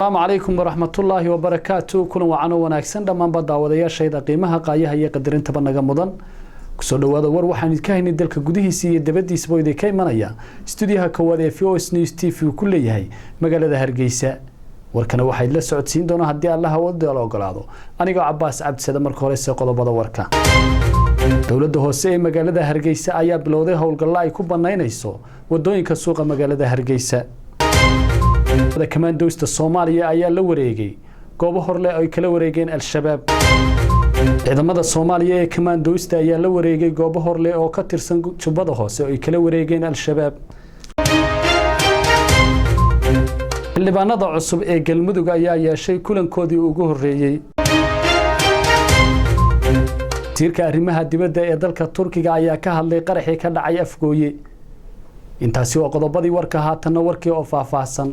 Asalaamu calaykum waraxmatullaahi wabarakaatu. Kulan wacan oo wanaagsan dhammaanba daawadayaashayda qiimaha, qaayaha iyo qadarintaba naga mudan. Kusoo dhawaada war waxaan idinka haynay dalka gudihiisa iyo dabadiisaba oo idinka imanaya stuudiyaha koowaad ee VOS News TV uu ku leeyahay magaalada Hargeysa. Warkana waxaa idla socodsiin doonaa, haddii Allaha wada la ogolaado, anigoo Cabaas Cabdisade. Marka horese qodobada warka. Dowladda hoose ee magaalada Hargeysa ayaa bilowday howlgallo ay ku banaynayso wadooyinka suuqa magaalada Hargeysa. Kamaandowsta Soomaaliya ayaa la wareegay goobo horleh ay kala wareegeen Al-Shabaab. Ciidamada Soomaaliya ee kamaandowsta ayaa la wareegay goobo horleh oo ka tirsan Jubbada Hoose oo ay kala wareegeen Al-Shabaab. Xildhibaanada cusub ee Galmudug ayaa yeeshay kulankoodii ugu horreeyey. Wasiirka arrimaha dibadda ee dalka Turkiga ayaa ka hadlay qaraxii ka dhacay Afgooye. Intaasi waa qodobadii warka, haatanna warkii oo faahfaahsan.